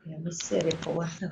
Mi sere porta.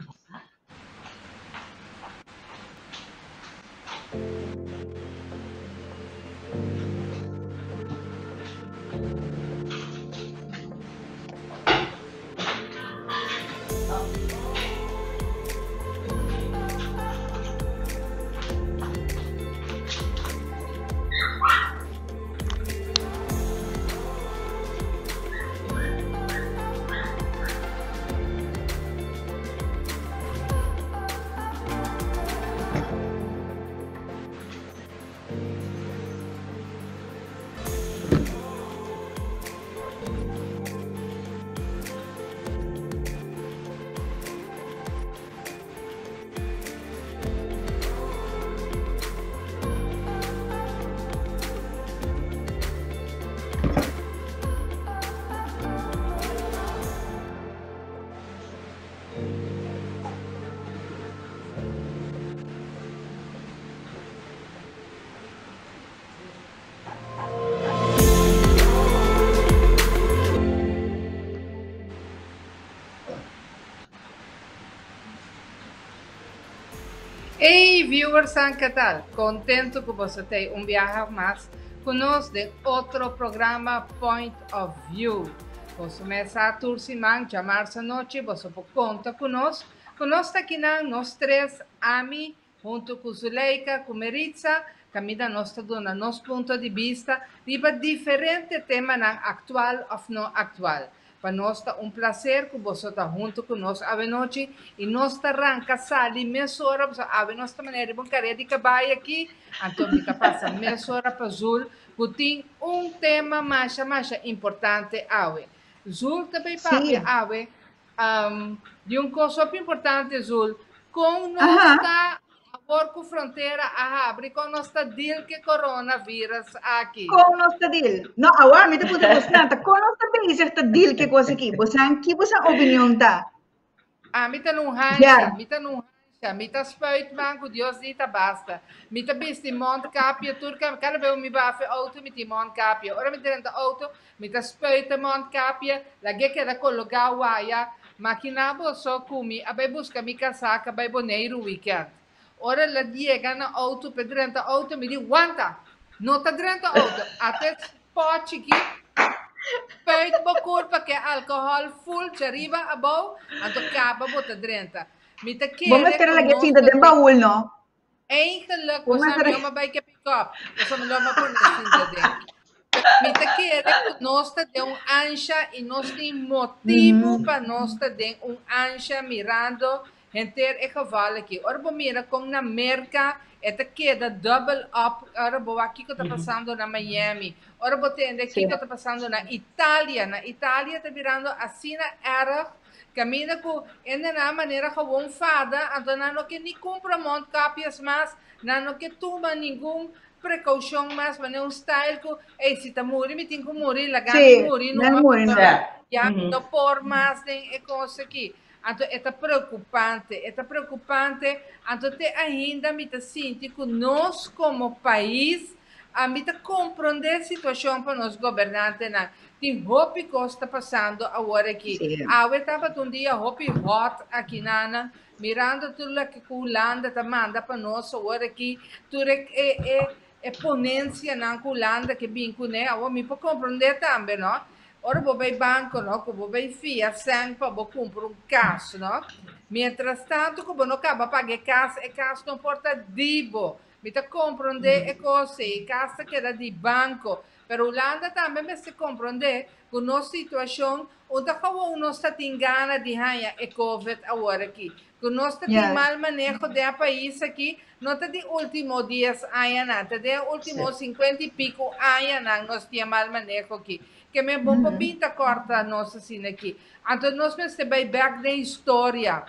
Hey viewers, ¿qué tal? Contento que você tem um viaje mais conosco de outro programa Point of View. Você começa a tur siman, chamarse noite, você pode conta conosco. Conosco aqui nós três, Ami, junto com Zuleika, com Meritza, caminha nossa dona nosso ponto de vista riba diferente tema na actual ou não actual. Para nós tá um prazer que você está junto conosco a noite e nós tá arranca sali meia hora, a nossa maneira de brincadeira de cabai aqui, então me tá passa meia hora para Zul, que tem um tema mais mais importante awe. Zul também papia awe, de um coisa importante Zul, com nós tá Awor ku frontera a habri, kon nos ta deal ku coronavirus aki. Kon nos ta deal? No, awor mi ta puntra boso ta kon nos ta bezig ta deal ku kos aki? Boso ki boso opinion ta? Ah, mi ta nun hansha, mi ta nun hansha, mi ta spuit man ku Dios di ta basta. Mi ta bisti mondkapje tur kada bes mi bai afe auto mi tin mondkapje. Ora mi drenta auto mi ta spuit e mondkapje, lag'é keda kologá waya. Makina boso ku mi a bai buska mi kasaka bai Boneiru weekend. Ora el a yega na auto p'e drenta auto mi di wanta! No ta drenta auto. Ata e spot chiki spuit bo kurpa ku e alkohòl ful djariba abou anto kaba bo ta drenta. Mi ta Bo kere mester ku lag'é nos sinta ta den baul no. Eigenlijk, Bo bo sa mester mi no a bai ke pick up. Pasobra mi no a pone sinta den. Mi ta kere ku nos ta den un ansha i nos tin motibu pa nos ta den un ansha mirando henter e geval aki. Ora bo mira kon na Merka e ta keda double up ora bo wak kiko ta pasando na Miami. Ora bo tende kiko ta pasando na Italia. Na Italia ta birando asina erg kaminda ku hendenan manera gewoon fada anto nan no ke ni kumpra mondkapjes mas, nan no ke tuma ningun precaucion mas manera un style ku ey si ta muri mi tin ku muri laga mi muri numa pasobra ya mi no por mas den e kos aki. Anto e ta preocupante, e ta preocupante anto te ainda mi ta sinti ku nos komo pais a mi ta comprende situacion pa nos gobernantenan. Tin hopi kos ta pasando awor aki. Awe tabata un dia hopi hot aki nan mirando tur loke ku Hulanda ta manda pa nos awor aki, tur e e e e ponencianan ku Hulanda ke bin kuné. Awor mi por comprende tambe no. Ora bo bai banco no, ku bo bai fia sèn pa bo kumpra un kas no. Mientras tanto ku bo no kaba paga e kas no por ta di bo. Mi ta comprende e kos ei, e kas ta keda di banco. Pero Hulanda tambe mester comprende ku nos situacion un ta gewoon nos ta tin gana di haña e covid awor aki. Ku nos ta tin mal maneho den e pais aki, no ta di ultimo dies añanan, ta den e ultimo sinkuenta i piku añanan nos tin e mal maneho aki. Ke men bon pa bin ta kòrta nos asina aki. Anto nos mester bai bèk den historia.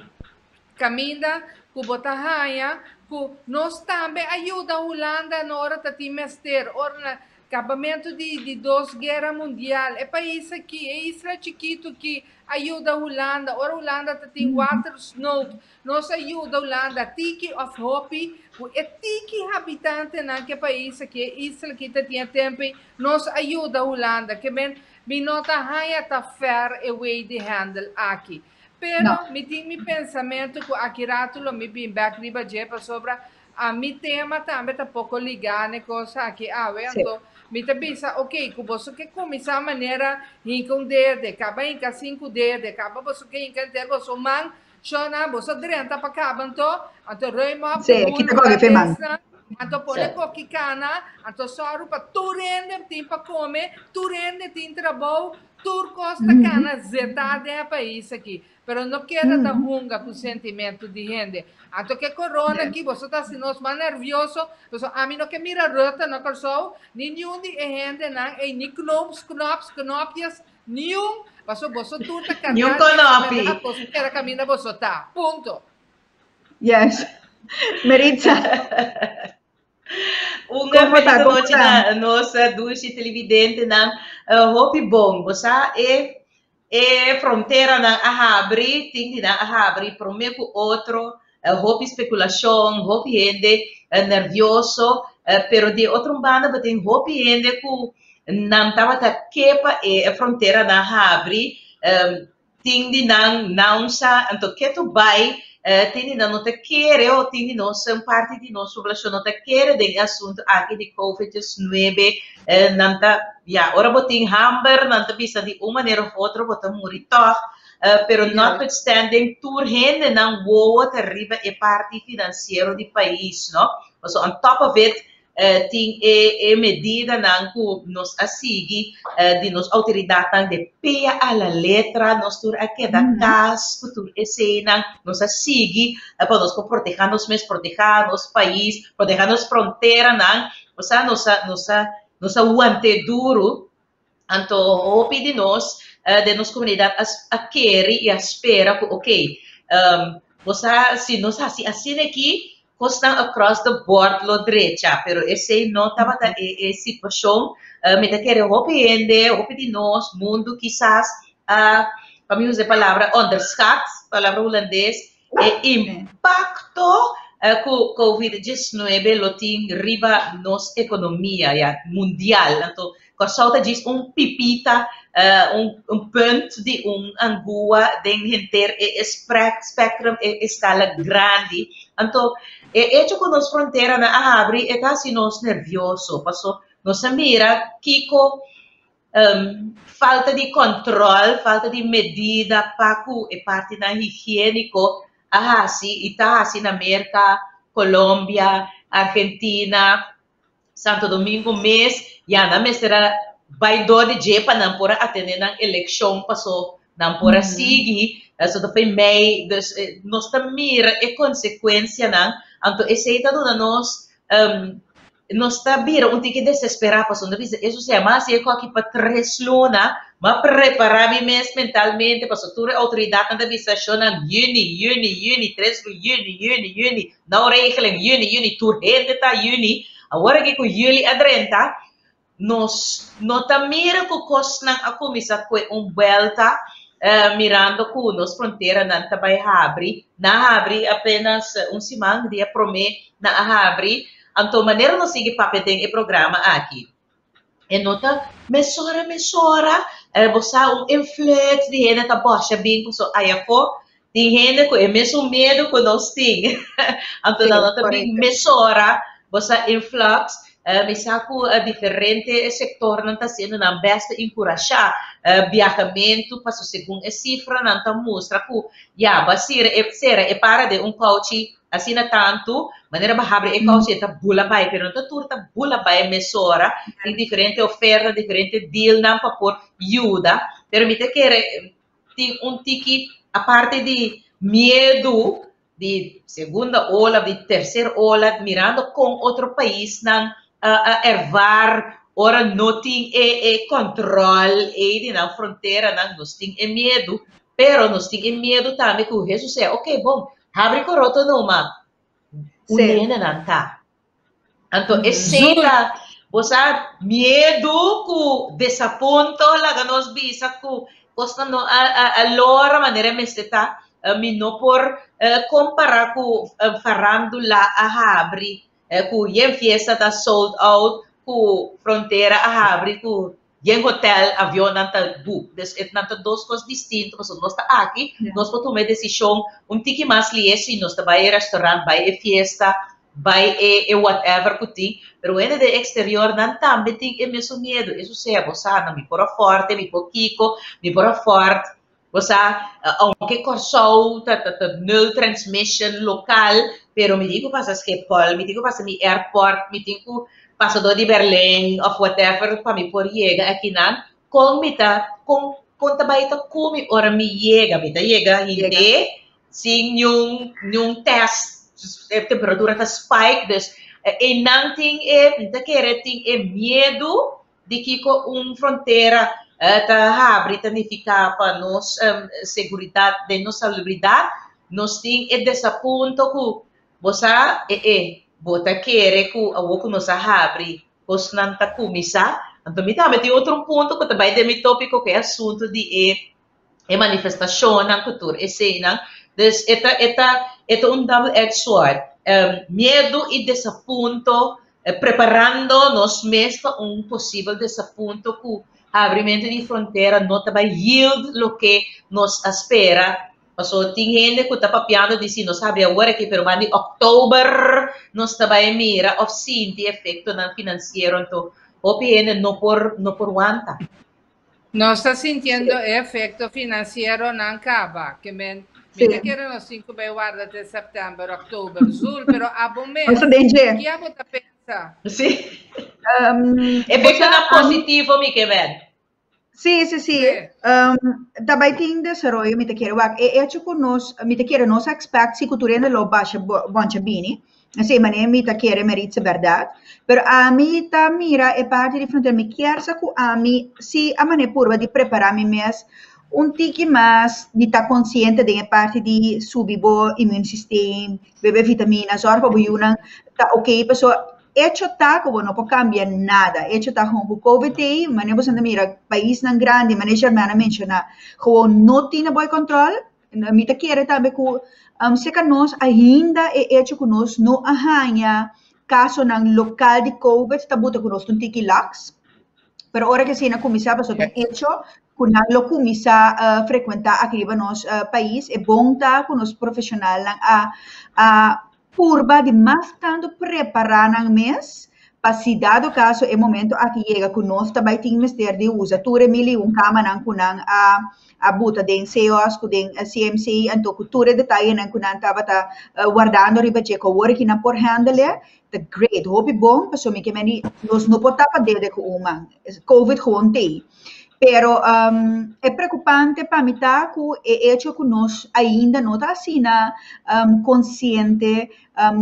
Kaminda ku bo ta haña ku nos tambe a yuda Hulanda na ora ta tin mester, ora na kabamentu di di dos guera mundial e pais aki, e isla chikitu aki a yuda Hulanda, ora Hulanda ta tin watersnood nos a yuda Hulanda tiki of hopi ku e tiki habitantenan ku e pais aki, e isla aki ta tin e tempu ei nos a yuda Hulanda. Ke men mi no ta haña ta fair e way di handle aki. Pero No. mi tin mi pensamentu ku aki ratu lo mi bin bèk riba dje pasobra a mi tema tambe ta poko ligá n'e kos aki awe. Anto mi ta bisa, ok, ku boso ke kuminsá manera hinka un dede, kaba hinka sinku dede, kaba boso ke hinka henter boso man, shona, boso drenta pa kaba anto, anto ruim op Sí, de boel kita koki fe man. lugar anto pone koki kana, anto sòru pa tur hende tin pa kome, tur hende tin trabou, Tur kos ta kana zetá den e pais aki, pero no keda ta hunga ku sentimentu di hende. Anto ke corona aki boso ta hasi nos mas nervioso, pasobra ami no ke mira Rutte na Kòrsou, ni niun di e hendenan ei, ni Knoops, Knops, Knopjes, niun, pasobra boso tur ta Niun kargá di konopi. enfermedad, boso keda kaminda boso ta. Punto. Yes. Meritza. Un Como feliz ta? Como nochi ta? na nos dushi televidentenan. Hopi bon. Bo sa e e fronteranan a habri, tin di nan a habri prome ku otro. Hopi spekulashon, hopi hende nervioso, pero di otro banda bo tin hopi hende ku nan tabata ke pa e fronteranan habri. Tin di nan naunsa, anto ketu bai tin di nan no ta kere o tin di nos, un parti di nos poblashon no ta kere den e asuntu aki di covid diesnuebe, nan ta, ya, ora bo tin hamber nan ta bisa di un manera of otro bo ta muri tòg, pero notwithstanding tur hendenan wowo ta riba e parti finansiero di pais, no, pasobra on top of it Tin e medidanan ku nos a sigui di nos outoridatnan de pia a la letra, nos tur a keda kas ku tur eseinan, nos a sigui pa nos por protehá nos mes, protehá nos pais, protehá nos fronteranan, osea nos a nos a nos a want'é duru. Anto hopi di nos den nos komunidat a a kere i a spera ku okey, bo sa si nos hasi asina aki kosnan across the board lo drecha, pero esei no tabata e e situashon. Mi ta kere hopi hende, hopi di nos, mundu kisas a, pa mi usa e palabra onderschat, palabra hulandes, e impakto ku covid diesnuebe lo tin riba nos ekonomia, ya, mundial. Anto Kòrsou ta djis un pipita, un un punt di un angua den henter e spectrum, e eskala grandi. Anto e echo ku nos fronteranan a habri e ta hasi nos nervioso, paso nos a mira kiko Falta di kòntròl, falta di medida pa ku e partinan higiéniko a hasi i ta hasi na Merka, Colombia, Argentina, Santo Domingo mes, ya nan mester a bai dor di dje pa nan por a atendé nan elekshon paso nan por a sigui, so ta fei mei, dus nos ta mira e konsekuensianan, anto esei ta duna nos Nos ta bira un tiki desesperá pasobra nos ta bisa, Esun sea, m'a hasi e koki pa tres luna, m'a prepará mi mes mentalmente pasobra tur e outoridatnan ta bisa shonnan yüni, yüni, yüni, tres lu yüni, yüni, yüni, nou regeling, yüni, yüni, tur hende ta yüni. Awor aki ku yüli a drenta, Nos no ta mira ku kosnan a kuminsá kue un buelta mirando ku nos fronteranan ta bai habri. Nan a habri apenas un siman, dia promé nan a habri. Anto manera nos sigui papia den e programa aki, e no ta mesora mesora bo sa un influx di hende ta bòsha bin pasobra ayafó Tin hende ku e mesun miedu ku nos tin. Anto nan no ta bin mesora, bo sa influx. Mi sa ku diferente sektornan ta hasiendo nan bèst ta enkurashá biahamentu pasobra segun e sifranan ta mustra ku ya bo a sira e sera e para den un kouchi asina tantu, manera bo habri e kouchi e ta bula bai, pero no ta tur ta bula bai mesora. Tin diferente oferta, diferente dealnan pa por yuda, pero mi ta kere tin un tiki aparte di miedu di segunda ola, di tercer ola, mirando con otro paisnan a ervaar ora no tin e e control ey di nan fronteranan, nos tin e miedu, pero nos tin e miedu tambe cu Hesus sea, ok bon, habri coroto numa, un hendenan ta. Anto esei ta, bo sa, miedu ku desapunto laga nos bisa ku kosnan no a a lora manera e mester ta. Mi no por kompará ku farandula a habri, ku yen fiesta ta sold out, ku frontera a habri, ku. Yen hotel, avionnan ta boek. Dus e nan ta dos kos distinto, pasobra nos ta aki, nos por tuma e desishon un tiki mas lihe si nos ta bai e restaurant, bai e fiesta, bai e e whatever ku tin. Pero hende den exterior nan tambe tin e mesun miedu. Eso sea, bo sa, no mi por afòrte, mi por kiko, mi por afòrt. Bo sa, aunke Kòrsou ta ta ta nul transmission lokal, pero mi tin ku pasa Schiphol, mi tin ku pasa mi airport, mi tin ku pasa dor di Berlin of whatever pa mi por yega akinan. Kon mi ta, kon kon ta bai ta ku mi ora mi yega? Mi ta yega hende sin niun niun test, e temperatura ta spike, dus einan tin e, mi ta kere tin e miedu Di kiko un frontera ta habri ta nifiká pa nos seguridat den nos salubridat? Nos tin e desapunto ku bo sa e e bo ta kere ku awor ku nos a habri kosnan ta kuminsá. Anto mi tambe tin otro un punto ku ta bai den mi tópiko ku e asuntu di e e manifestashonnan ku tur eseinan. Dus e ta e ta e ta un double edged sword. Miedu i desapunto, preparando nos mes pa un posibel desapunto ku habrimentu di frontera no ta bai yield loke nos a spera. Pasobra tin hende ku ta papiando di si nos habri awor aki pero banda di òktober nos ta bai mira òf sinti efektonan finansiero. Anto hopi hende no por no por wanta. Nos ta sintiendo e efecto financiero nan caba. Ke men, mi ta kere nos tin cu bay warda te september, october, zul, pero abo mes, Nos ta den dje. ki abo ta pensa? Sí. Efectonan positivo mi ke men. Sí, sí, sí. Ta bay tin desaroyo mi ta kere wak. E hecho cu nos, mi ta kere nos a expect si cu tur hende lo basha boncha bini. Esei manera mi ta kere Maritza berdad. Pero ami ta mira e parti di frontera. Mi kier sa ku ami si a manera purba di prepara mi mes un tiki mas di ta konsiente den e parti di subi bo immune system, bebe vitamina, zorg pa bo yunan ta ok. Pasobra echo ta ku bo no por kambia nada. Echo ta gewoon ku covid ei, manera bo ta mira paisnan grandi, manera Germain a menshona, gewoon no tin e bo e kòntròl. Mi ta kere tambe ku serka nos ainda e echo ku nos no a haña kasonan lokal di covid ta buta ku nos ta un tiki laks. Pero ora ku asina kuminsá pasobra ta un echo ku nan lo kuminsá frekuentá aki riba nos pais, e bon ta ku nos profeshonalnan a a purba di mas tantu prepará nan mes pa si dado kaso e momento aki yega ku nos ta bai tin mester di usa tur e mil i un kamanan ku nan a a buta den CEOS ku den CMC anto ku tur e detayenan ku nan tabata wardando riba dje ku awor aki nan por handle ta great hopi bon pasobra mi ke meni nos no por tapa dede ku un man covid gewoon t'ei. Pero e preocupante pa mi ta cu e hecho cu nos ainda no ta asina consciente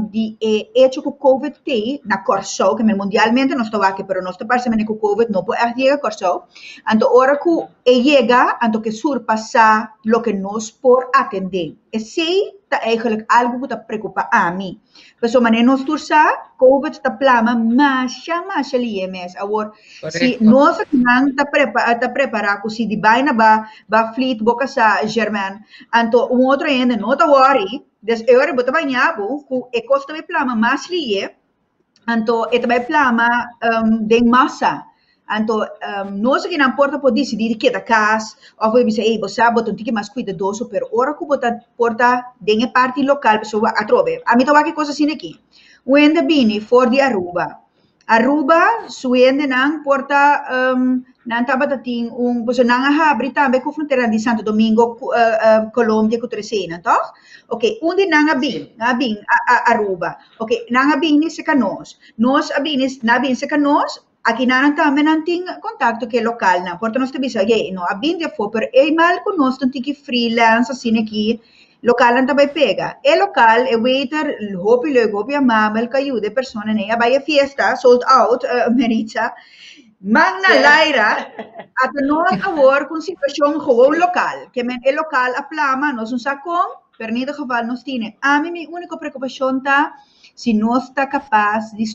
di e hecho cu covid t'ey na Corsou, ke men mundialmente nos ta wak pero nos ta parse manera cu covid no por echt yega Corsou. Anto ora cu e yega anto ke surpasa loke nos por atende. Esey ta eigenlijk algo cu ta preocupa ami. Pasobra manera nos tur sa, covid ta plama masha masha lihe mes. Awor, si nos akinan ta prepa ta prepara ku si di baina ba ba fleet bo kasá Germain, anto un otro hende no ta worry, des e ora bo ta baña bo ku e kos ta bai plama mas lihe, anto e ta bai plama den masa. Anto nos akinan por ta por disidí di keda kas òf bo bisa ey bo sa bo ta un tiki mas kuidadoso pero ora ku bo ta por ta den e parti lokal pasobra atrobe ami ta wak e kos asina aki un hende bini for di Aruba Aruba su hendenan por ta nan tabata tin un pasobra nan a habri tambe ku fronteranan di Santo Domingo Colombia ku tur eseinan tòg ok un di nan a bin nan a bin Aruba ok nan a bini serka nos nos a bini nan a bini serka nos. Aki nan tambe nan tin kontakto ku e lokalnan. Por ta nos ta bisa, oye, no a bini di afó, pero e mal ku nos ta un tiki freelance asina aki, lokalnan ta bai pega. E lokal, e waiter, hopi leuk, hopi amabel, ku a yuda e personanan ei a bai e fiesta, sold out, Meritza. Man na laira, ata nos awor ku un situashon gewoon lokal. Ke men e lokal a plama, nos no sa kon, pero in ieder geval nos tine. Ami mi úniko preokupashon ta, Si nos ta kapas di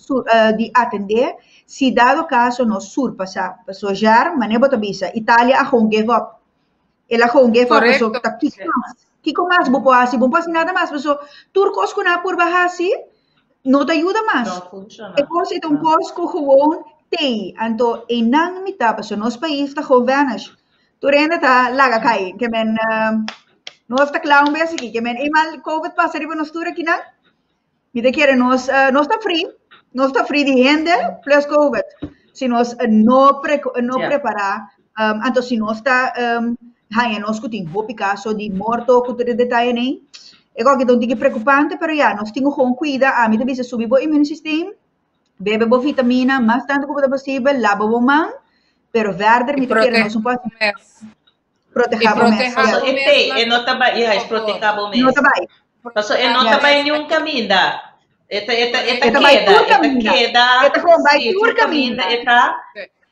di atendé, si dado kaso nos surpasá. Pasobra jar, manera bo ta bisa, Italia a gewoon give up. El a gewoon give up, pasobra ta kiko mas? Kiko mas bo por hasi? Bo no por hasi nada mas, pasobra tur kos ku nan a purba hasi no ta yuda mas. E kos e ta un kos ku gewoon. T'ei, anto einan mi ta, pasobra nos pais ta gewoon vanish. Tur hende ta laga kai, ke men nos ta kla un bes aki, ke men eenmaal covid pasa riba nos tur akinan, mi ta kere nos nos ta free, nos ta free di hende plus covid, si nos no pre no prepara, anto si nos ta haña nos ku tin hopi kaso di morto ku tur e detayenan ei, e kòke ta un tiki preokupante, pero ya, nos tin ku gewoon kuida, ami ta bisa subi bo immune system, Bebe bo vitamina mas tanto ku bo ta posibel, laba bo man, pero verder mi ta kere nos un por proteha bo mes. Paso e te, e no ta bai, ja, es proteha bo mes. No ta bai. Paso e no ta bai niun kaminda. E ta, e ta, e ta keda, e ta keda. E ta gewoon bai tur kaminda. E ta,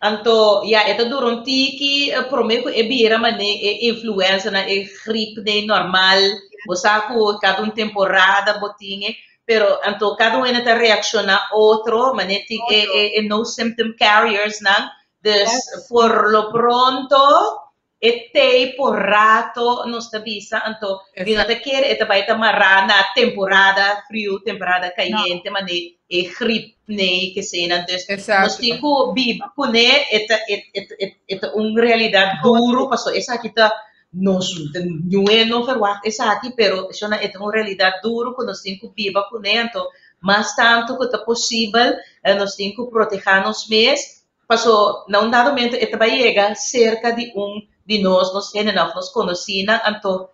anto, ja, e ta dura un tiki prome ku e bira mane e influenza nan, e griep den normal. Bo sa ku kada un temporada bo tin e, Pero anto cada un hende ta reacciona otro, mane tin e e e no symptom carriers nan, dus por lo pronto e tei por rato nos ta bisa, anto mi no ta kere e ta bai ta mara na temporada friu, temporada cayente, mane e griep nei kesenan, dus nos tin cu biba cune, e ta e e e ta un realidad duro, pasobra esaki ta Nos niue no verwagt esaki, pero shona e ta un realidat duru ku nos tin ku biba kuné, anto mas tantu ku ta posibel nos tin ku protehá nos mes, paso na un dado momento e ta bai yega serka di un di nos, nos hendenan òf nos konosínan, anto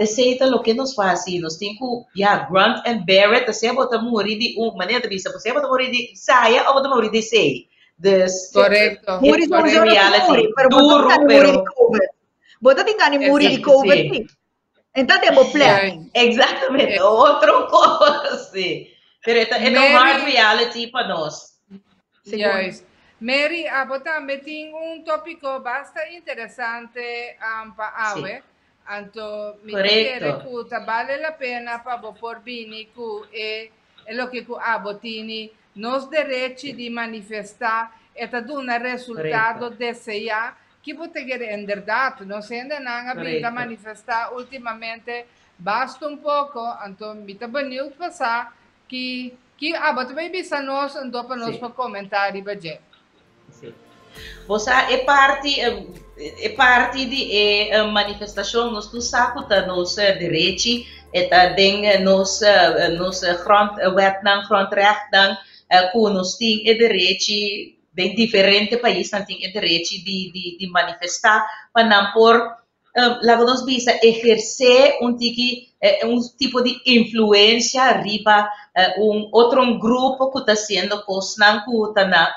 esei ta loke nos por hasi, nos tin ku ya grunt and bear it, sea bo ta muri di un manera ta bisa, sea bo ta muri di saya òf bo ta muri di esei, dus Korekto. Muri e ta un sowieso no ta reality muri, pero bo ta duru muri pero di covid. Bo ta tin gana di muri di covid sí. Enton den bo planning. Exactamente, otro cos, sí. Pero e ta e ta un hard reality pa nos. Juist. Mary, abo tambe tin un topico basta interesante pa awe. Anto mi ta kere cu ta bale la pena pa bo por bini cu e e loke cu abo tini. Nos derechi di manifesta e ta duna resultado desea Ki bo ta kere inderdaad? Nos hendenan a bin ta manifestá últimamente basta un poko, anto mi ta benieuwd pa sa ki ki abo ta bay bisa nos anto pa nos por komentá riba dje. Sí. Bo sa e parti e parti di e manifestashon nos tur sa ku ta nos derechi, e ta den nos nos grondwetnan, grondrechtnan ku nos tin e derechi Den diferente paisnan tin e derechi di di di manifestá pa nan por laga nos bisa ehersé un tiki un tipo di influensia riba un otro un grupo ku ta hasiendo kosnan ku ta na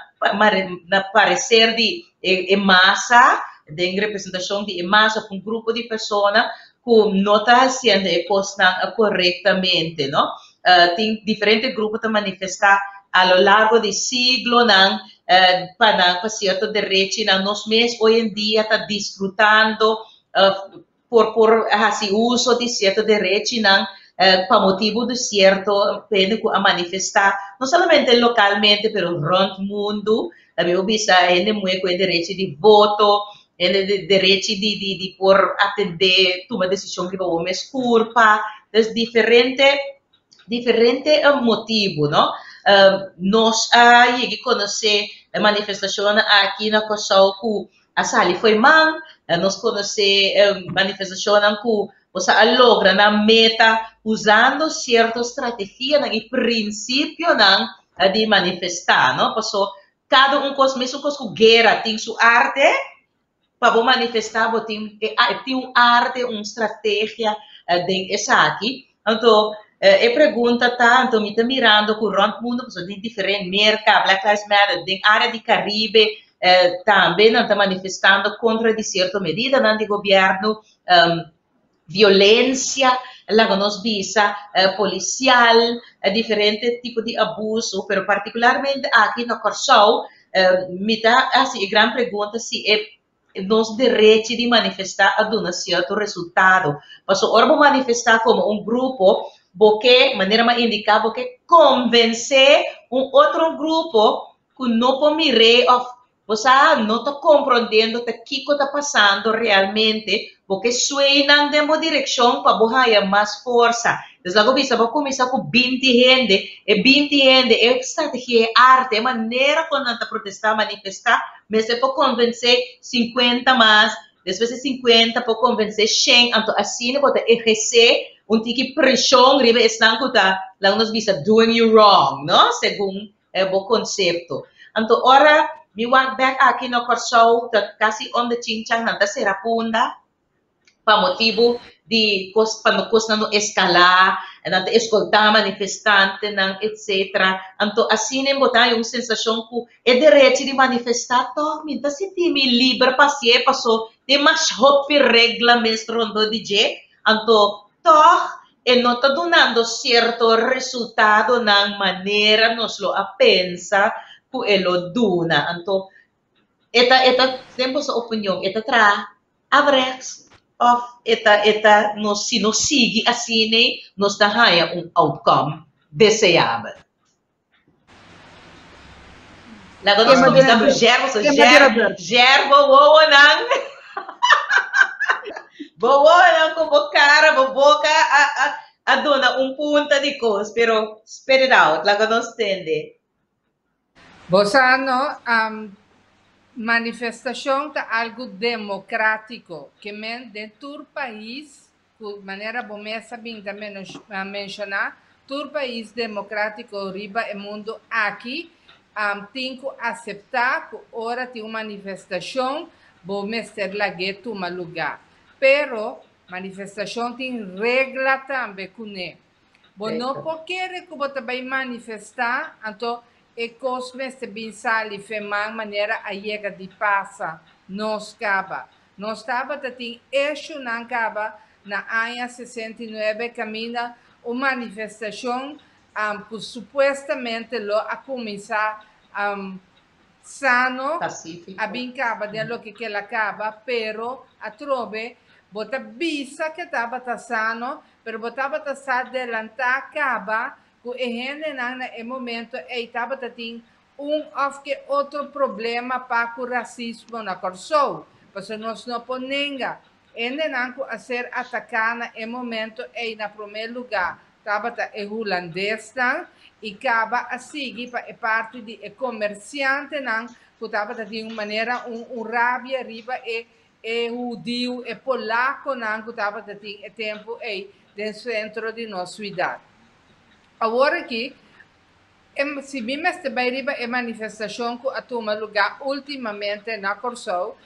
na pareser di e masa den representashon di e masa òf un grupo di persona ku no ta hasiendo e kosnan korektamente no. Tin diferente grupo ta manifestá a lo largo di siglonan pa nan pa sierto derechinan. Nos mes hoy en dia ta disfrutando por por hasi uso di sierto derechinan pa motibu di sierto hende ku a manifestá no solamente lokalmente pero rònt mundu. Mi por bisa hende muhé ku e derechi di voto, hende di derechi di di di por atendé tuma desishon riba bo mes kurpa. Entonces diferente diferente motibu no. Nos a yega konosé e manifestashonnan aki na Kòrsou ku a sali fo'i man, nos konosé manifestashonnan ku boso a logra nan meta usando sierto strategianan i prinsipionan di manifestá no. Paso kada un kos mesun kos ku guera tin su arte. Pa bo manifestá bo tin e tin un arte, un strategia den esaki. Anto e pregunta ta, anto mi ta mirando ku rònt mundu pasobra tin diferente, Merka, Black Lives Matter, den área di Karibe tambe nan ta manifestando kontra di sierto medidanan di gobièrnu, violensia, laga nos bisa, polisial, diferente tipo di abuso, pero partikularmente aki na Kòrsou mi ta hasi e gran pregunta si e nos derechi di manifestá a duna sierto resultado. Pasobra ora bo manifestá komo un grupo, bo ke, manera mi a indiká, bo ke konvensé un otro grupo ku no por mir'é òf. Bo sa no ta komprondiendo ta kiko ta pasando realmente, bo ke sway nan den bo direkshon pa bo haya mas forsa. Des laga bo bisa bo kuminsá ku 20 hende, e 20 hende, e strategia, e arte, e manera kon nan ta protestá, manifestá, mester por konvensé 50 mas, despues e 50 por konvensé 100, anto asina bo ta ehersé un tiki preshon riba esnan ku ta, laga nos bisa, doing you wrong, no, segun bo konsepto. Anto ora mi wak bek aki na Kòrsou ta kasi om de chinchan nan ta sera punda pa motibu di kos pa no kosnan no eskalá, nan ta eskoltá manifestantenan etsetera. Anto asina bo ta haña un sensashon ku e derechi di manifestá tòg mi ta sinti mi liber pa hasié paso tin mas hopi regla mes rondó di dje. Anto tòg e no ta dunando sierto resultadonan manera nos lo a pensa ku e lo duna. Anto e ta e ta den boso opinion e ta traha averechts òf e ta e ta nos si nos sigui asina nos ta haña un outcome deseabel? Laga nos kuminsá ku Jerbo, so Jer, Jer bo wowonan, bo wowonan ku bo kara, bo boka a a a duna un punta di kos, pero spit it out, laga nos tende. Bo sa no, manifestashon ta algu demokratiko, ke men den tur pais Ku manera bo mes a bin ta menshoná, tur pais demokratiko riba e mundu aki tin ku aseptá ku ora tin un manifestashon bo mester lag'é tuma lugá. Pero manifestashon tin regla tambe kuné. Bo no por kere ku bo ta bai manifestá anto e kos mester bin sali fe man manera a yega di pasa nos kaba. Nos tabata tin eshunan kaba na aña 69 kaminda un manifestashon ku supuestamente lo a kuminsá sano a bin kaba den loke kel a kaba, pero atrobe bo ta bisa ke tabata sano, pero bo tabata sa delantá kaba ku e hendenan na e momento ei tabata tin un òf ke otro problema pa ku rasismo na Kòrsou, pasobra nos no por nenga. Hendenan ku a ser ataká na e momento ei na promé lugá tabata e hulandesnan i kaba a sigui pa e parti di e komersiantenan ku tabata tin un manera un un rabia riba e e hudiu, e polakonan ku tabata tin e tempu ei den sentro di nos suidat. Awor aki E si mi mester bai riba e manifestashon ku a tuma lugá últimamente na Kòrsou,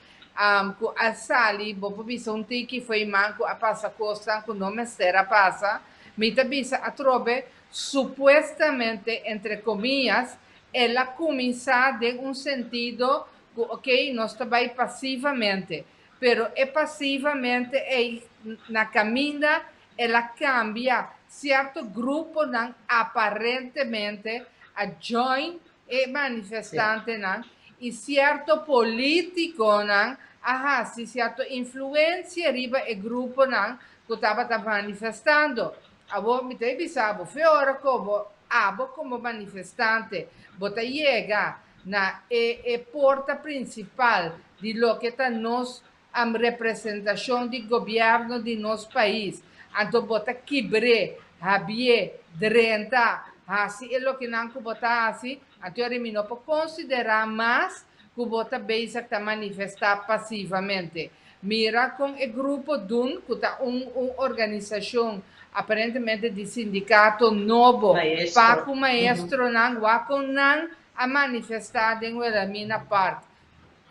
ku a sali, bo por bisa un tiki fo'i man ku a pasa kosnan ku no mester a pasa, mi ta bisa atrobe, supuestamente, entre komillas, el a kuminsá den un sentido ku okey, nos ta bai pasivamente, pero e pasivamente ei na kaminda El a cambia. Cierto gruponan aparentemente a join e manifestantenan y cierto politiconan a haci cierto influencia riba e gruponan cu tabata manifestando. Awor mi ta bisa bo, fe ora cu bo, abo como manifestante, bo ta yega na e e porta principal di loke ta nos Am representashon di gobièrnu di nos pais, anto bo ta kibr'é, habié, drenta, hasi e lokenan ku bo ta hasi, anto yori mi no por konsiderá mas ku bo ta bezig ta manifestá pasivamente. Mira kon e grupo dun, ku ta un un organisashon aparentemente di sindikato nobo pa ku maestronan, wak kon nan a manifestá den Wilhelmina Park.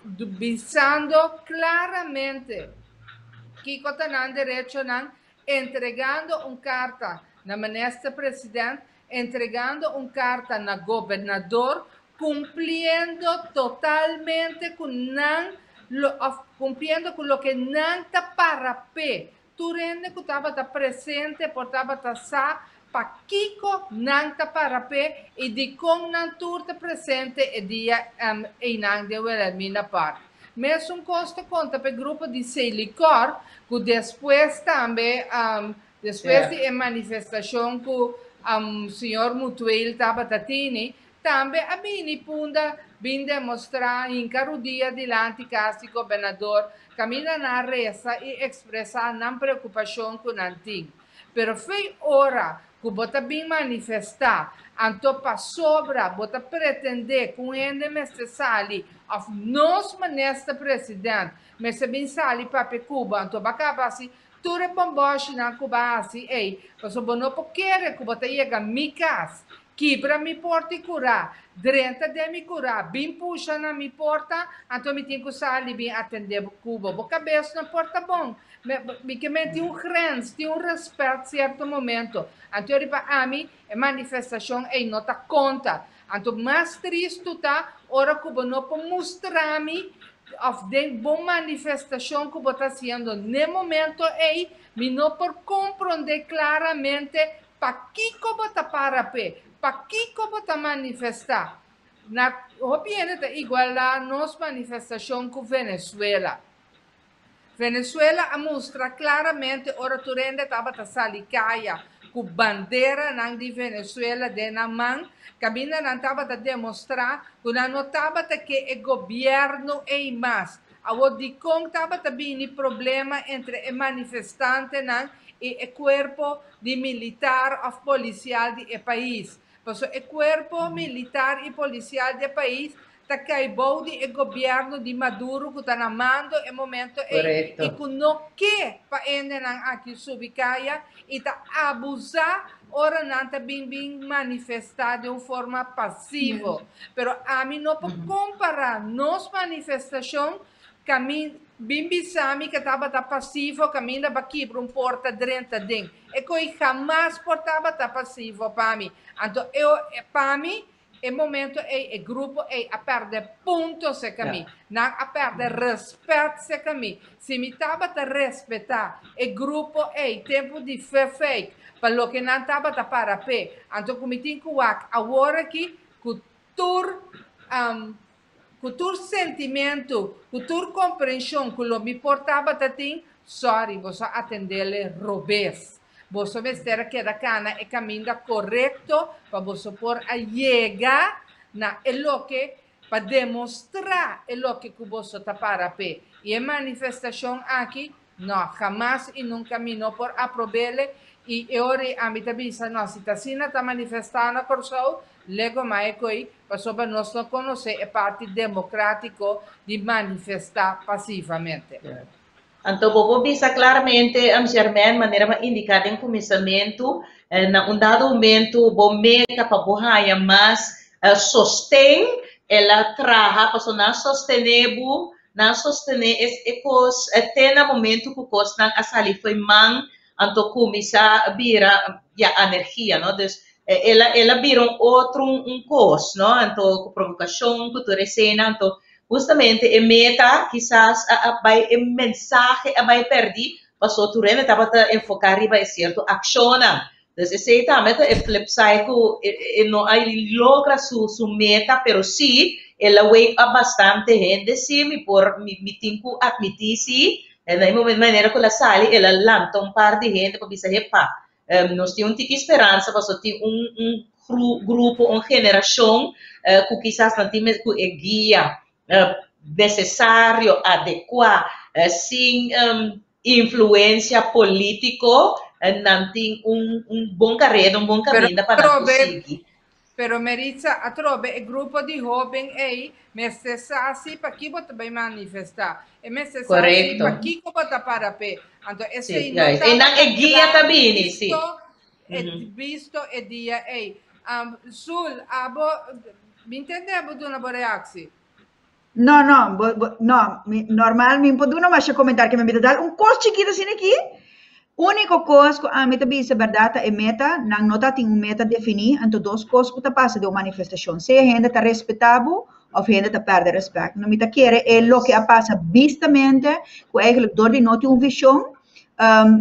Bisando claramente kico ta nan derechonan, entregando un carta na Minister President, entregando un carta na Gobernador, cumpliendo totalmente cu nan lo of cumpliendo cu loke nan ta para p'e. Tur hende ku tabata presente por tabata sa pakiko nan ta para p'e i dikon nan tur ta presente e dia einan den Wilhelmina Park. Mesun kos ta konta p'e grupo di Selikor ku despues tambe despues di e manifestashon ku señor Mutueel tabata tini. tambe a bini Punda bin demostrá hinka rudia dilanti kas di gobernador kaminda nan a resa i ekspresá nan preokupashon ku nan tin. Pero fei ora ku bo ta bin manifestá anto pasobra bo ta pretendé ku un hende mester sali òf nos minister president mester bin sali papia ku bo anto bo a kaba hasi tur e bòmbòshinan ku bo a hasi ei pasobra bo no por kere ku bo ta yega mi kas Kibra mi porta i kurá, drenta den mi kurá, bin pusha na mi porta, anto mi tin ku sali bin atendé bo ku bo. Bo kabes no por ta bon. Mi ke men tin un grens, tin un rèspèt sierto momento. Anto riba ami e manifestashon ei no ta konta. Anto mas tristu ta ora ku bo no por mustra mi òf den bo manifestashon ku bo ta hasiendo n'e momento ei, mi no por komprondé klaramente Pakiko bo ta para p'e? Pakiko bo ta manifestá? Na hopi hende ta igualá nos manifestashon ku Venezuela. Venezuela a mustra klaramente ora tur hende tabata sali kaya ku banderanan di Venezuela den nan man, kaminda nan tabata demostrá ku nan no tabata ke e gobièrnu ei mas. Awor dikon tabata bini problema entre e manifestantenan i e kuerpo di militar òf polisial di e pais? Pasobra e kuerpo militar i polisial di e pais ta kai bou di e gobièrnu di Maduro ku ta na mando e momento ei i ku no ke pa hendenan aki subi kaya i ta abusá ora nan ta bin bin manifestá den un forma pasivo. Pero ami no por kompará nos manifestashon kamin bin bisa mi ke tabata pasivo kaminda ba kibra un porta drenta den. E koi hamas por tabata pasivo pa mi. Anto e pa mi E momento ei e grupo ei a pèrdè punto serka mi. Nan a pèrdè rèspèt serka mi. Si mi tabata respetá e grupo ei tempu di Fefeik pa loke nan tabata para p'e, anto ku mi tin ku wak awor aki ku tur ku tur sentimentu, ku tur komprenshon ku lo mi por tabata tin, sòri, boso a atendele robes. Boso mester a keda kana e kaminda korekto pa boso por a yega na e loke pa demostrá e loke ku boso ta para p'e. I e manifestashon aki, no, hamas i nunka mi no por aprob'ele i e ora ei ami ta bisa, no, si ta asina ta manifestá na Kòrsou, lego mai e koi, pasobra nos no konosé e parti demokratiko di manifestá pasivamente. Anto bo por bisa klaramente, Germaine, manera bo a indiká den kuminsamentu, na un dado momentu bo meta pa bo haña mas sosten, el a traha pasobra nan a sostené bo, nan a sostené e kos te na momentu ku kosnan a sali fo'i man, anto kuminsá bira ya anergia, no. Dus el a el a bira un otro un kos, no, anto ku provokashon, ku tur esena, anto Hustamente e meta kisas a a bai e mensahe a bai pèrdí pasobra tur hende tabata enfoká riba e sierto akshonnan. Dus esei tambe ta e flip side ku e no a logra su su meta pero sí el a wake up bastante hende sí mi por mi mi tin ku atmití sí na e momento manera ku el a sali el a lanta un par di hende pa bisa hepa Nos tin un tiki speransa pasobra tin un un grupo, un generashon ku kisas nan tin ku e guia nesesario, adekuá, sin influensia polítiko, nan tin un un bon kareda, un bon kaminda pa nan por sigui. Pero Meritza, atrobe e grupo di hoben ei mester sa si pakiko bo ta bai manifestá. E mester sa si pakiko bo ta para p'e. Anto esei no tabata Einan e guia ta bini, si. Bisto e dia ei. Zul, abo, mi ntende abo duna bo reaksi. No, no, bo, bo, no, mi, normal mi por duna masha comentario, ke mi ta dal un kos chikito asina aki. Úniko kos ku ami ta bisa bèrdat ta e meta, nan no ta tin un meta definí, anto dos kos ku ta pasa den un manifestashon, sea hende ta respetá bo òf hende ta pèrdè rèspèt. No, mi ta kere e loke a pasa bistamente ku eigenlijk dor di no tin un vishon,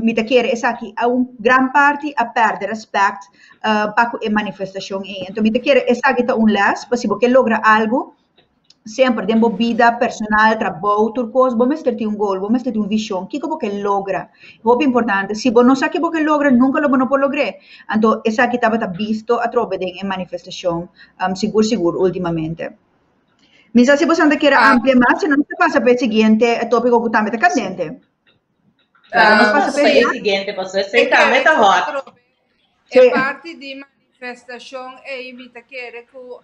mi ta kere esaki a un gran parti a pèrdè rèspèt pa ku e manifestashon ei. Anto mi ta kere esaki ta un lès pa si bo ke logra algu. Semper den bo bida personal, trabou, tur kos, bo mester tin un goal, bo mester tin un vishon. Kiko bo ke logra? Hopi importante. Si bo no sa ke bo ke logra, nunka lo bo no por logr'é. Anto esaki tabata bisto atrobe den e manifestashon, sigur sigur últimamente. Mi sa si boso ta kier a amplia mas, si no nos ta pasa pa e siguiente tópiko ku tambe ta kandente. Nos pasa pa e siguiente, pasobra esei tambe ta hòt. E parti di manifestashon ei mi ta kere ku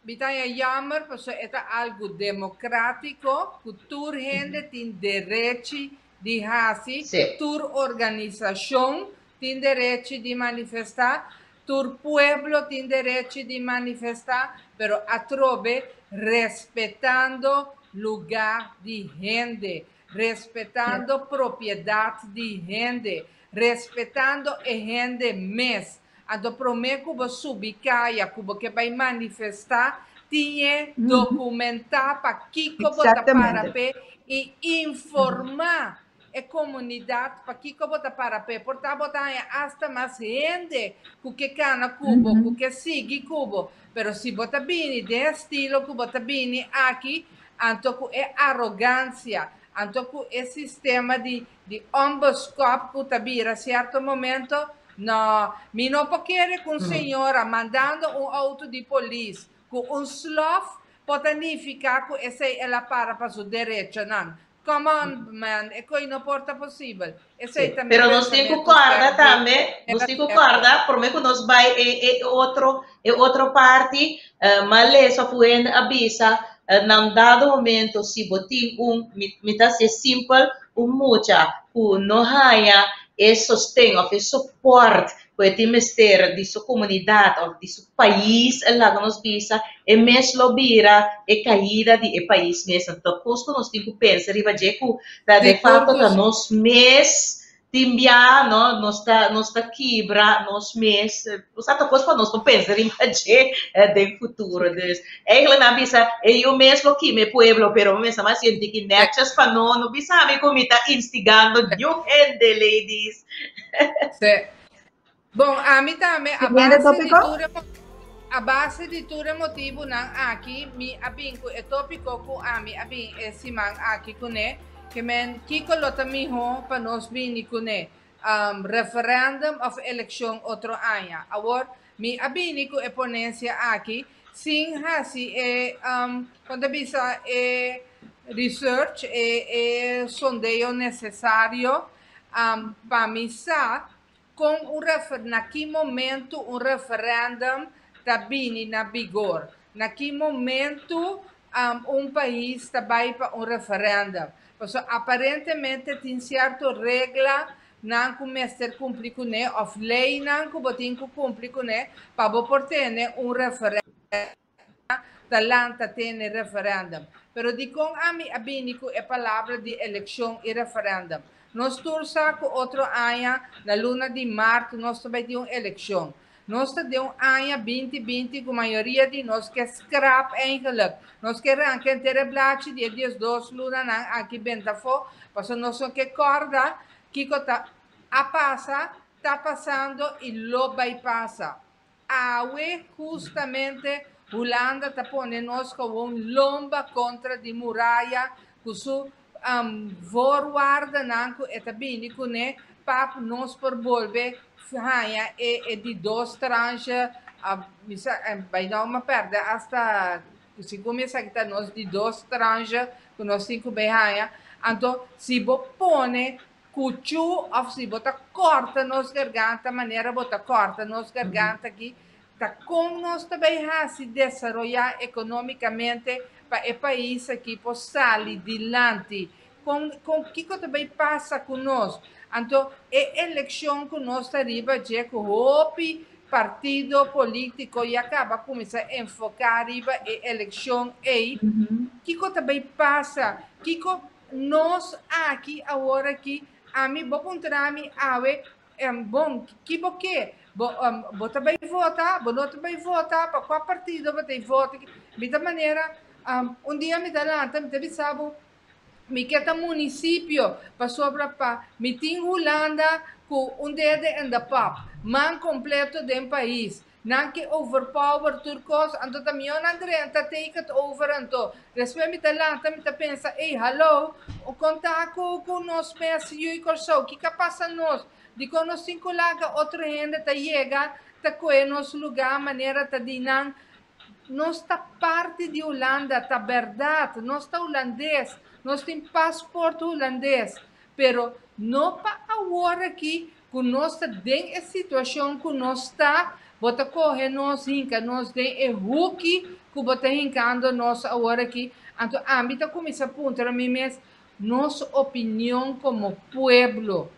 mi ta haña jammer pasobra e ta algu demokratiko ku tur hende tin derechi di hasi, tur organisashon tin derechi di manifestá, tur pueblo tin derechi di manifestá, pero atrobe respetando lugá di hende, respetando propiedat di hende, respetando e hende mes. Anto promé ku bo subi kaya ku bo ke bai manifestá, tin e dokumentá pa kiko bo ta para p'e i informá e komunidat pa kiko bo ta para p'e. Por ta bo ta haña asta mas hende ku ke kana ku bo, ku ke sigui ku bo. Pero si bo ta bini den e estilo ku bo ta bini aki, anto ku e arogansia, anto ku e sistema di di onbeskop ku ta bira sierto momento, no. Mi no por kere ku un señora mandando un outo di polis ku un slof por ta nifiká ku esei el a para pa su derechonan. Come on man, e koi no por ta posibel. Esei ta mi Pero nos tin ku pensamentu kòrda sterk di tambe, nos tin ku kòrda promé ku nos bai e e otro e otro parti, m'a lesa òf un hende a bisa na un dado momento si bo tin un, mi mi ta hasié simpel, un mucha ku no haña e sosten òf e sopòrt ku e tin mester di su komunidat òf di su pais, e laga nos bisa, e mes lo bira e kaida di e pais mes. Anto kos ku nos tin ku pensa riba dje ku ta de facto ta nos mes tin bia, no, nos ta nos ta kibra nos mes, osea ta kos pa nos por pensa riba dje den futuro. Dus eigenlijk nan bisa e yu mes lo kima e pueblo, pero mi mester mas sinti ki netjes pa no no bisa mi ku mi ta instigando niun hende, ladies. Sí. Bon, ami tambe a Siguiente base di tópiko. tur e a base di tur e motibunan aki mi a bin ku e tópiko ku ami a bin e siman aki kuné, ke men kiko lo ta mihó pa nos bini kuné, referèndum òf elekshon otro aña. Awor, mi a bini ku e ponensia aki sin hasi e, kon ta bisa, e research, e e sondeo nesesario pa mi sa Kon un refer na ki momentu un referendum ta bini na bigor? Na ki momentu un pais ta bai pa un referendum? Pasobra aparentemente tin sierto regla nan ku mester kumpli kuné òf leinan ku bo tin ku kumpli kuné pa bo por tene un referendum. Ta lanta tene referendum. Pero dikon ami a bini ku e palabra di elekshon i referendum? Nos tur sa ku otro aña na luna di mart nos ta bai tin un elekshon. Nos ta den un aña binti binti ku mayoria di nos ke skrap eigenlijk. Nos ke ranka henter e blachi di e diesdos lunanan aki benta afó pasobra nos no ke kòrda kiko ta a pasa, ta pasando i lo bai pasa. Awe hustamente Hulanda ta pone nos gewoon lomba kontra di muraya ku su voorwaardenan ku e ta bini kuné pa nos por bolbe haña e e di dos tranche mi sa bai nou mi a pèrdè asta segun mi esaki ta nos di dos tranche ku nos tin ku bai haña anto si bo pone Cuchu of si bo ta corta nos garganta manera bo ta corta nos garganta aki, ta con nos ta bay haci desaroya economicamente pa e pais aki por sali dilanti? Con, con, kico ta bay pasa cu nos? Anto e eleccion cu nos ta riba dje cu hopi partido politico ya caba cuminsa enfoca riba e eleccion ey, kico ta bay pasa? Kico Nos aki awor aki, ami bo puntra mi awe, bon, ki bo ke? Bo, bo ta bai vota? Bo no ta bai vota? Pa kua partido bo ta vota? Mi ta manera, un dia mi ta lanta, mi ta bisa bo, Mi ke ta munisipio, pasobra pa mi tin Hulanda ku un dede en de pap, man kompleto den pais. Nan ke overpower tur kos, anto ta mihó nan drenta take it over anto. Despues mi ta lanta mi ta pensa, ey hallo, kon ta ku ku nos mes yu i Kòrsou, kiko a pasa nos? Dikon nos tin ku laga otro hende ta yega ta kohe nos lugá manera ta di nan? Nos ta parti di Hulanda, ta bèrdat, nos ta hulandes, nos tin pasport hulandes, pero no pa awor aki ku nos ta den e situashon ku nos ta, bo ta kohe nos hinka nos den e huki ku bo ta hinkando nos awor aki. Anto ami ta kuminsá puntra mi mes, nos opinion komo pueblo,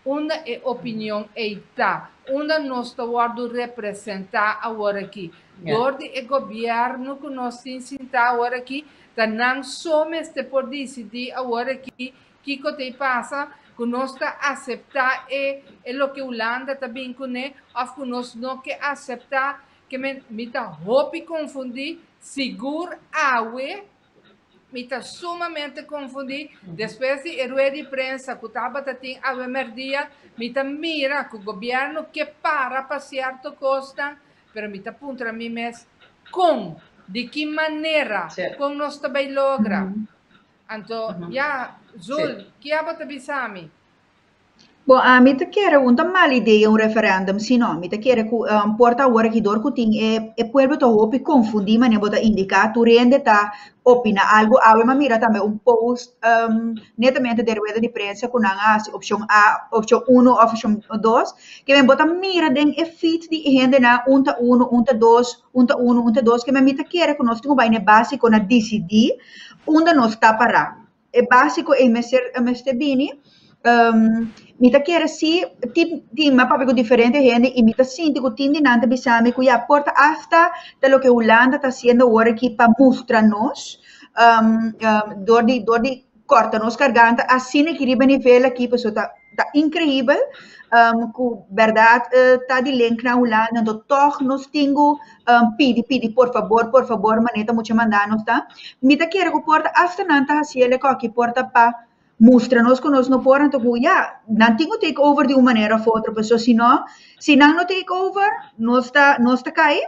Unda e opinion ei ta? Unda nos ta wòrdu representá aworakí? Dor di e gobièrnu ku nos tin sintá aworakí, ta nan so mester por disidí aworakí kiko ta pasa, ku nos ta aseptá e e loke Hulanda ta bin kuné òf ku nos no ke aseptá. Ke men mi ta hopi konfundí, sigur awe. Mi ta sumamente confundí. Despues di e rueda di prensa cu tabata tin awe merdia, mi ta mira cu gobierno ke para pa cierto cosnan, pero mi ta puntra mi mes, con? Di ki manera? Con nos ta bay logra? Anto, ya, Zul, ki abo ta bisa mi? Bon, ami ta kere un ta mal idea un referendum, si no. Mi ta kere ku por ta awor aki dor ku tin e e pueblo ta hopi konfundí manera bo ta indiká, tur hende ta opiná algu. Awe mi a mira tambe un post netamente den rueda di prensa ku nan a hasi opshon A, opshon uno òf opshon dos, ke men bo ta mira den e feed di e hendenan un ta uno, un ta dos, un ta uno, un ta dos, ke men mi ta kere ku nos tin ku bai na e básiko na disidí unda nos ta pará. E básiko ei mester mester bini. Mi ta kere si tin tin mi a papia ku diferente hende i mi ta sinti ku tin di nan ta bisa mi ku ya por ta asta ta loke Hulanda ta hasiendo awor aki pa mustra nos dor di dor di kòrta nos garganta asina aki riba nivel aki pasobra ta ta inkreibel ku bèrdat ta di link na Hulanda anto tòg nos tin ku pidi pidi por fabor por fabor manera ta mucha manda nos ta. Mi ta kere ku por ta asta nan ta hasi el e kòki por ta pa mustra nos ku nos no por anto ku ya nan tin ku take over di un manera òf otro pasobra si no si nan no take over nos ta nos ta kai.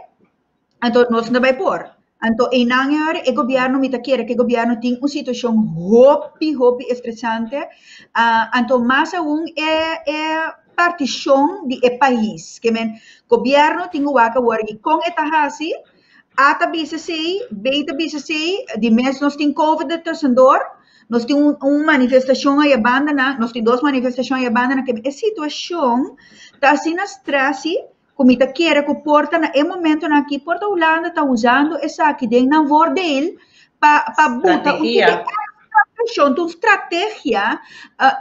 Anto nos no bai por. Anto einan e ora e gobierno, mi ta kere ku e gobierno tin un situashon hopi, hopi estresante. Anto mas aun e e partishon di e pais. Ke men gobierno tin ku wak awor aki kon e ta hasi, A ta bisa esei, B ta bisa esei, di mes nos tin covid er tussendoor, nos tin un un manifestashon aya bandanan, nos tin dos manifestashon aya bandanan, ke men e situashon ta asina stresi ku mi ta kere ku por ta na e momentonan aki por ta Hulanda ta usando esaki den nan voordeel pa pa buta un tiki extra preshon, un strategia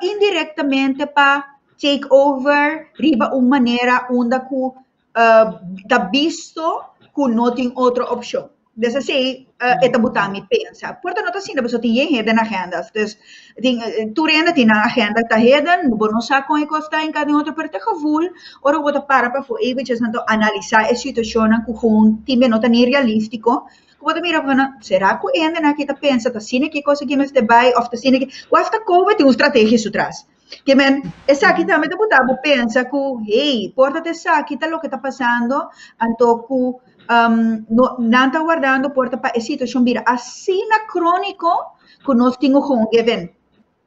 indirectamente pa take over riba un manera unda ku ta bisto ku no tin otro opshon. Des asei e ta buta mi pensa. Por ta no ta asina pasobra tin yen hende agendas. Dus tin tur hende tin nan agenda ta heden, bo no sa kon e kos ta en kada otro, pero ta e gevoel ora ku bo ta para pafó eventjes nan ta analisá e situashonnan ku gewoon tin bia no ta ni realístiko, ku bo ta mira ku nan sera ku e hendenan aki ta pensa ta asina ki e kos aki mester bai òf ta asina ki, ku asta covid tin un strategia su tras. Ke men esaki tambe ta buta bo pensa ku hey, por ta esaki ta loke ta pasando, anto ku no nan ta wardando por ta pa e situashon bira asina króniko ku nos tin ku gewoon give in.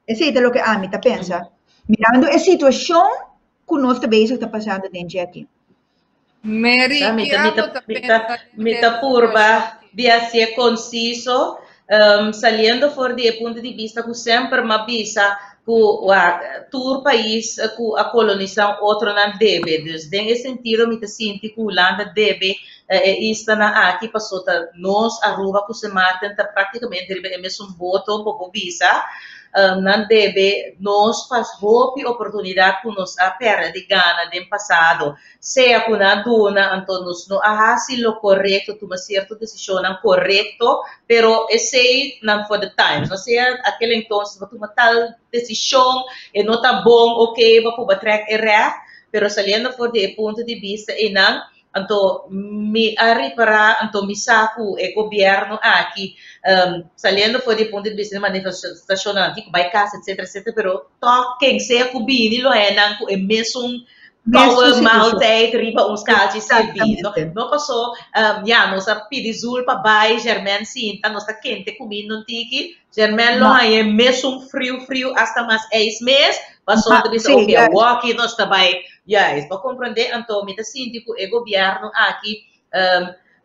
Esei ta loke ami ta pensa, mirando e situashon ku nos ta bezig ta pasando den dje aki. Mary, Sa, mi ki ta, mi abo ta, ta mi ta, pensa mi den ta purba situashon aki? di hasié konsiso, saliendo for di e punto di bista ku semper m'a bisa ku wak tur pais ku a kolonisá un otronan debe. Dus den e sentido mi ta sinti ku Hulanda debe e islanan aki pasobra ta nos Aruba ku Sint Maarten ta praktikamente riba e mesun boto bo por bisa. Nan debe nos pas hopi oportunidat ku nos a pèrdè di gana den pasado. Sea ku nan a duna, anto nos no a hasi lo korekto, tuma sierto desishonnan korekto, pero esei nan for the times. No sea akel entonces bo tuma tal desishon, e no ta bon, oke, bo por bo trèk e règt, pero saliendo for di e punto di bista einan. Anto mi a ripará, anto mi sa ku e gobièrnu aki, saliendo for di e punto di bista di manifestashonnan, tin ku bai kas, etsetera, etsetera, pero tòg ken sea ku bini lo haña nan ku e mesun kouwe maaltijd riba un skaaltje sirbi. No, no pasó, ya, nos a pidi Zul pa bai, Germain sinta, nos ta kente kuminda un tiki, Germain lo haña e mesun friu friu hasta mas ijs mes, pasobra ta bisa oke awoki nos ta bai, juist, bo comprende? Anto mi ta sinti cu e gobierno aki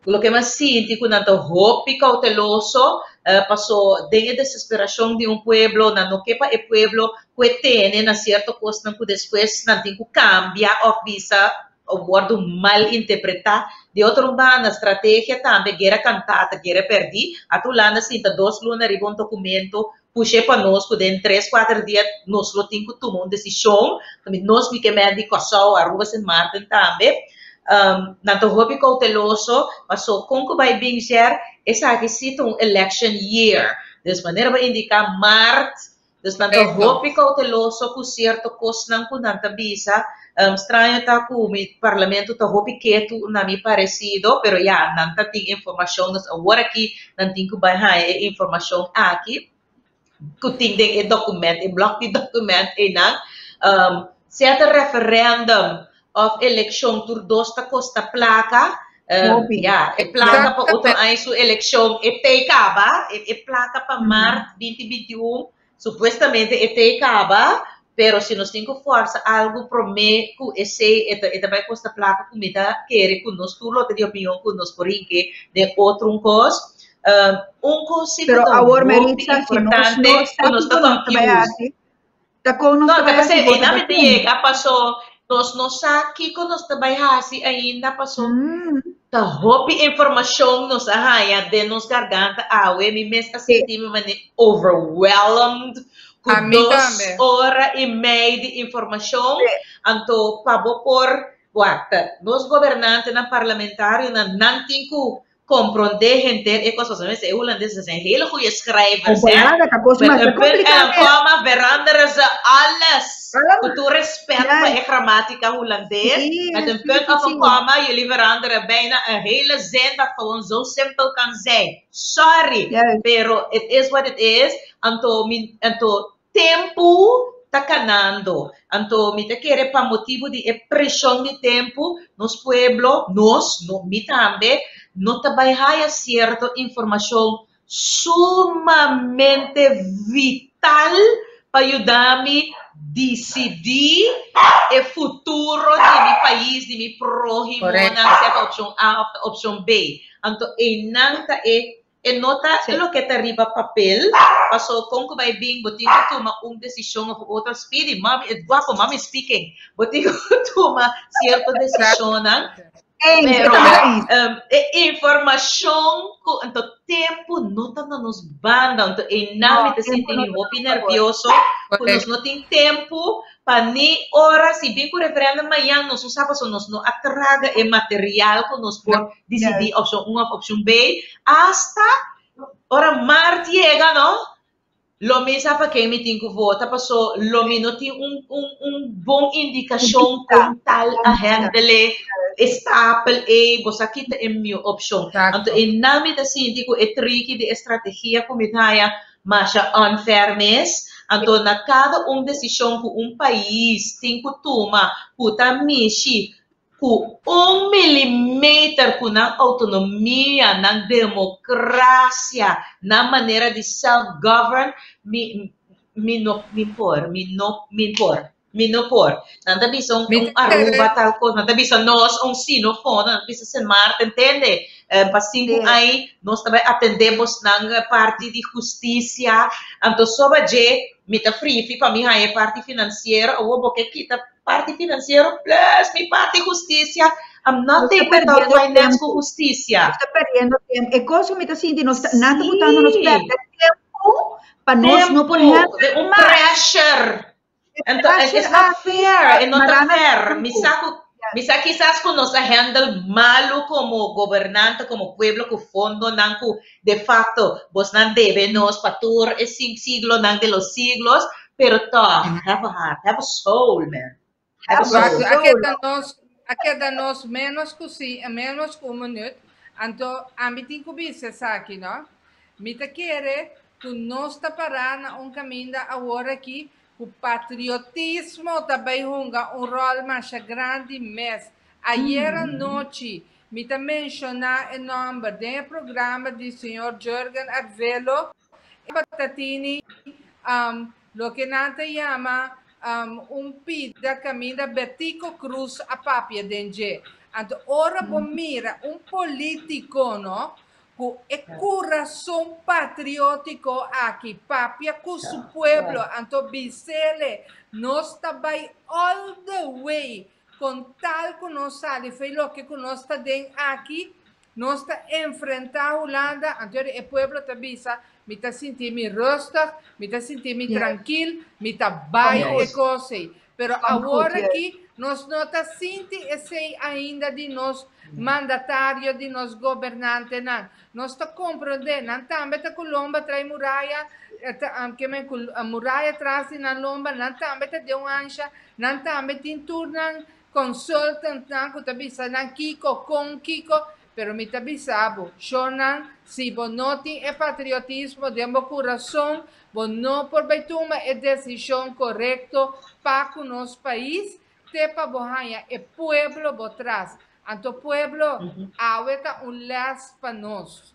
loke mi a sinti cu nan ta hopi cauteloso paso den e desesperacion di un pueblo nan no ke pa e pueblo cu e tene na cierto cosnan cu despues nan tin cu cambia of bisa o wordo mal interpreta. Di otro un banda, strategia tambe, guera cantá ta guera perdí. Ata Hulanda sinta dos luna riba un documento push'é pa nos cu den tres, cuater dia nos lo tin cu tuma un decision. Nos mi ke men di Kòrsou, Aruba, Sint Maarten tambe. Nan ta hopi cauteloso paso con cu bay bin jer esaki si ta un election year. Dus manera bo indica maart Dus nan ta hopi cauteloso cu cierto cosnan cu nan ta bisa. Straño ta cu mi parlamento ta hopi ketu na mi parecido, pero ya, nan ta tin informacion, dus awor aki nan tin cu bay haya e informacion aki cu tin den e document, e blok di document eynan. Sea ta referendum of eleccion tur dos ta costa placa. Ya, e placa pa otro aña su eleccion e tey caba, e placa pa maart binti binti un supuestamente e tey caba, pero si nos tin cu forza algo prome cu esey e ta e ta bay costa placa cu mi ta kere cu nos tur lo ta di opinion cu nos por hinke den otro un cos. Un cos si cu Pero ta awor hopi Maritza, si nos no importante sa cu nos kico ta nos ta bay confused. haci, Ta kon nos No, ta ta bai hasi p'esei vota einan pa mi ta ken? yega paso nos no sa kiko nos ta bai hasi ainda paso ta hopi informashon nos a haña den nos garganta awe. Mi mes a sinti mi manera overwhelmed ku Ami dos tambe. ora i mei di informashon. Anto pa bo por wak nos gobernantenan, parlamentarionan nan tin ku Comprende henter e cos pasobra mester e Hulandeses zijn hele goeie schrijvers hè. Comparada ta cos Met masha een punt en complica een mes. komma veranderen ze alles. Allemaal. Cu tur respect pa Ja. e gramatica Hulandes, Sí, met een sí, punt sí, of een sí. komma jullie veranderen bijna een hele zin dat gewoon zo simpel kan zijn. Sorry, Juist. pero it is what it is. Anto mi anto Tempu ta kanando, anto mi ta kere pa motibu di e preshon di tempu, nos pueblo, nos, no, mi tambe, no ta bai haya sierto informashon sumamente vital pa yuda mi disidí e futuro di mi pais, di mi próhimonan, sea ta opshon A òf ta opshon B. Anto einan ta e E no ta loke ta riba papel, paso kon ku bai bin bo tin ku tuma un desishon of otro. Speedy, mami, e guapo, mami speaking. Bo tin ku tuma sierto desishonnan. Eens, Pero e ta eens. e informashon ku anto tempu no ta na nos banda, anto einan mi No, ta tempu sinti no mi ta na hopi nos favor. nervioso ku nos no tin tempu Pa ni ora si bin ku referendum mañan nos no sa pasobra nos no a traga e material ku nos por disidí opshon un òf opshon B. Asta ora mart yega no, lo mi sa pa ken mi tin ku vota paso lo mi no tin un un un bon indikashon kon tal a hendele e stapel ei, bo sa kita e mihó opshon. Anto einan mi ta sinti ku e triki di e strategia ku mi ta haña Masha unfair mes. Anto na kada un desishon ku un pais tin ku tuma ku ta mishi ku un milimeter ku nan outonomia, nan demokrasia, nan manera di self govern, mi mi no mi por, mi no mi por. Mi no por. Nan ta bisa un, Mi un ta kere. Aruba tal kos, nan ta bisa nos un Sinofono, nan ta bisa Sint Maarten, tende? Eh, pa sinku Sí. ai nos ta bai atendé bosnan eh, parti di hustisia. Anto soba dje, mi ta frifi pa mi haña e parti finansiero, awor bo ke kita parti finansiero plus mi parti hustisia. I'm Nos ta nothing without perdiendo finance ku tempu. hustisia. Nos ta perdiendo tempu. E kos ku mi ta sinti, nos ta, nan ta botando nos Sí. pèrdè tempu pa nos no por Tempu, hèndel de un mas. pressure. Anto, Pressure it's not aki fair, e no ta marana fair. Mi tempu. sa ku, mi sa kisas ku nos a handle malu komo gobernante, komo pueblo ku fondonan ku de facto bosnan debe nos pa tur e siglonan de los siglos, pero tòg, have a heart, have a soul, man. Have a Have a soul. Wak, aki soul. ta nos. A keda nos menos ku si, menos ku un minuut. Anto ami tin ku bisa esaki, no? Mi ta kere ku nos ta pará na un kaminda awor aki ku patriotismo ta bai hunga un ròl masha grandi mes. Ayera nochi mi ta menshoná e nòmber den e programa di señor Jurgen Arvelo, e tabata tini loke nan ta yama un pida kaminda Betico Croes a papia den dje. Anto ora bo mira un polítiko no ku e kurason patriótiko aki papia ku su pueblo anto bis'ele nos ta bai all the way kon tal ku nos sali fei loke ku nos ta den aki nos ta enfrentá Hulanda anto e pueblo ta bisa mi ta sinti mi rustig mi ta sinti mi trankil mi ta bai e kos ei pero awor aki nos no ta sinti esei ainda di nos mandatario di nos gobernantenan. Nos ta komprondé, nan tambe ta ku lomba trae muraya, ke men ku muraya tras di nan lomba, nan tambe ta den un ansha, nan tambe tin tur nan consultantnan ku ta bisa nan kiko, kon kiko, pero mi ta bisa bo, shornan, si bo no tin e patriotismo den bo kurason, bo no por bai tuma e desishon korekto pa ku nos pais, te pa bo haña e pueblo bo tras. Anto pueblo, awe ta un les pa nos.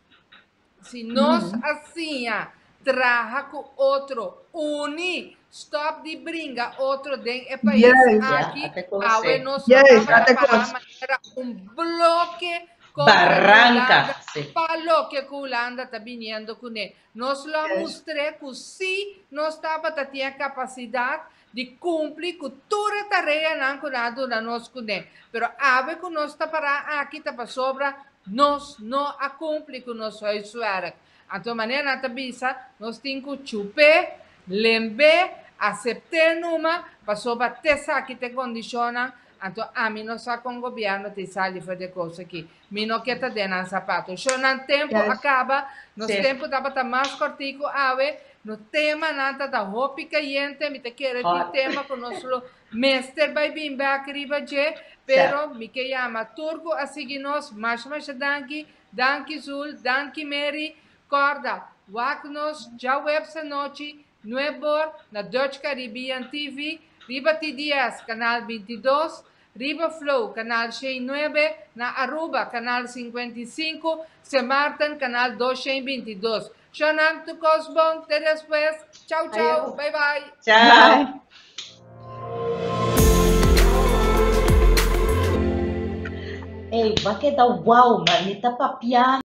Si nos a siña traha ku otro, uni, stop di bringa otro den e pais aki, awe nos lo tabata para manera un bloke kontra Hulanda pa loke ku Hulanda ta biniendo kuné. Nos lo a mustr'é ku si nos tabata tin e kapasidat di kumpli ku tur e tareanan ku nan a duna nos kuné. Pero awe ku nos ta pará aki ta pasobra nos no a kumpli ku nos huiswerk. Anto manera nan ta bisa, nos tin ku chup'é, lemb'é, asept'é numa, pasobra t'esaki ta e kondishonnan, anto ami no sa kon gobièrnu ta sali for di e kos aki. Mi no ke ta den nan sapato. Sho nan tempu a kaba, nos tempu tabata mas kòrtiku awe, nos temanan ta ta hopi kayente, mi ta kere tin tema ku nos lo mester bai bin bèk riba dje, pero mi ke yama tur ku a sigui nos masha masha danki, danki Zul, danki Mary, kòrda wak nos djaweps anochi nuebor na Dutch Caribbean TV riba TDS kanal 22, Riba Flow, Canal 109, na Aruba, Canal 55, Sint Maarten, Canal 222. Shonan tu kos bon, te despues. Chau chau, bye bye. Chau. Ey, bo a keda wow man, mi ta papiando.